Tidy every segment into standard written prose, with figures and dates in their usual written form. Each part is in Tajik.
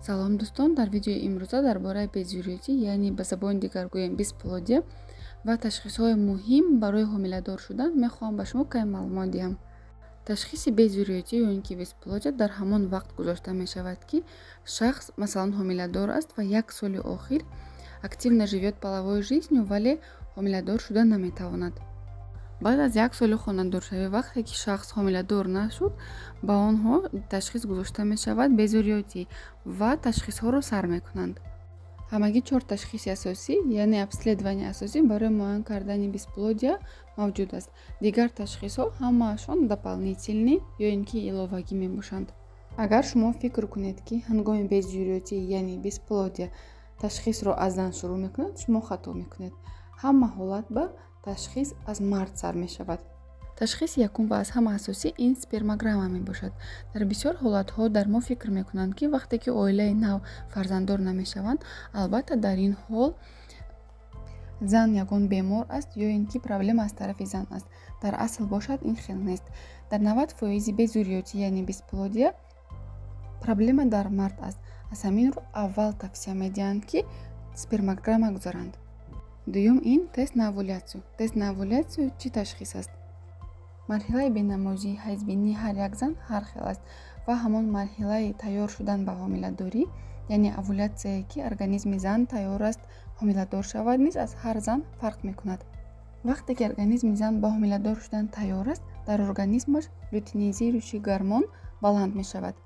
Салом, дӯстон! Дар видеои имрӯза дар бораи безурётӣ, яъне ба забони дигар гӯем, бесплодие ва ташхисҳои муҳим барои ҳомиладор шудан мехоҳам ба шумо каме маълумот диҳам. Ташхиси безурётӣ ё ин ки бесплодие дар ҳамон вақт гузошта мешавад, ки шахс, масалан, ҳомиладор аст ва як соли охир активно живет половой жизнью, вале ҳомиладор шуда наметавонад. Баъд аз як соли хонадоршавӣ, вақте ки шахс ҳомиладор нашуд, ба онҳо ташхис гузошта мешавад безурётӣ ва ташхисҳоро сар мекунанд. Ҳамагӣ чор ташхиси асосӣ, яъне обследование асосӣ барои муайян кардани бесплодия мавҷуд аст. Дигар ташхисҳо ҳамаашон дополнительный ё ин ки иловагӣ мебошанд. Агар шумо фикр кунед, ки ҳангоми безурётӣ, яъне бесплодия, ташхисро аз зан шурӯъ мекунад, шумо хато мекунед. Ҳама ҳолат ба ташхис аз мард сар мешавад. Ташхиси якум ва аз ҳама асосӣ ин спермограмма мебошад. Дар бисёр ҳолатҳо дар мо фикр мекунанд, ки вақте ки оилаи нав фарзанддор намешаванд, албатта, дар ин ҳол зан ягон бемор аст ё ин ки проблема аз тарафи зан аст. Дар асл бошад, ин хел нест. Дар 90 фоизи безурётӣ, яъне бесплодия, проблема дар мард аст. Аз ҳамин рӯ аввал тавсия медиҳанд, ки спермограмма гузаранд. Дуюм ин тест на овуляцию. Тест на овуляцию чӣ ташхис аст? Марҳилаи бенамозӣ, ҳайзбинии ҳар як зан ҳар хел аст ва ҳамон марҳилаи тайёр шудан ба ҳомиладорӣ, яъне овулятсияе, ки организми зан тайёр аст ҳомиладор шавад, низ аз ҳар зан фарқ мекунад. Вақте ки организми зан ба ҳомиладор шудан тайёр аст, дар организмаш лютеинизирующий гормон баланд мешавад.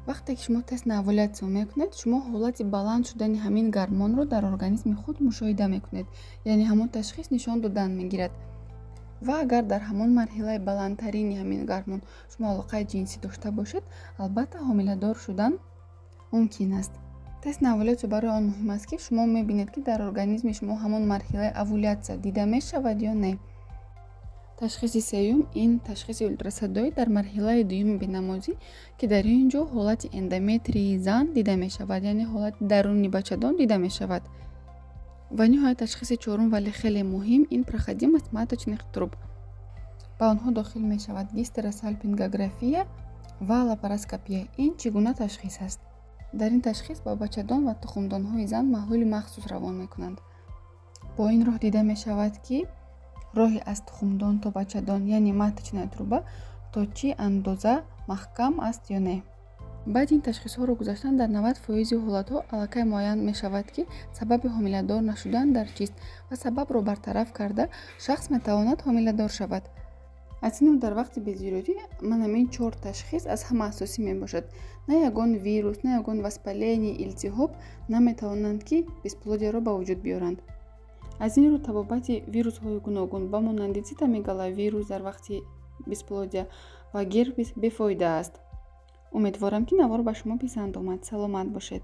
Вақте ки шумо тест на овуляцию мекунед, шумо ҳолати баланд шудани ҳамин гормонро дар организми худ мушоҳида мекунед, яъне ҳамон ташхис нишон додан мегирад. Ва агар дар ҳамон марҳилаи баландтарини ҳамин гормон шумо алоқаи ҷинсӣ дошта бошед, албатта, ҳомиладор шудан мумкин аст. Тест на овуляцию барои он муҳим аст, ки шумо мебинед, ки дар организми шумо ҳамон марҳилаи овулятсия дида мешавад ё не. Ташхиси сеюм ин ташхиси ултрасадоӣ дар марҳилаи дуюми бенамозӣ, ки дар ин ҷо ҳолати эндометрии зан дида мешавад, яъне ҳолати даруни бачадон дида мешавад. Ва ниҳоят, ташхиси чорум, вале хеле муҳим, ин проходимость маточных труб. Ба онҳо дохил мешавад гистеросальпингография ва лапароскопия. Ин чӣ гуна ташхис аст? Дар ин ташхис ба бачадон ва тухмдонҳои зан маҳлули махсус равон мекунанд. Бо ин роҳ дида мешавад, ки роҳи аз тухмдон то бачадон, яъне маточная труба, то чӣ андоза маҳкам аст ё не. Баъди ин ташхисҳоро гузаштан, дар 90 фоизи ҳолатҳо аллакай муайян мешавад, ки сабаби ҳомиладор нашудан дар чист, ва сабабро бартараф карда, шахс метавонад ҳомиладор шавад. Аз ин рӯ дар вақти безурётӣ ман ҳамин чор ташхис аз ҳама асосӣ мебошад. На ягон вирус, на ягон воспаление, илтиҳоб наметавонанд, ки бесплодияро ба вуҷуд биёранд. Аз ин рӯ табобати вирусҳои гуногун, ба монанди цитомегаловирус, дар вақти бесплодия ва герпес бефоида аст. Умедворам, ки навор ба шумо писанд омад. Саломат бошед.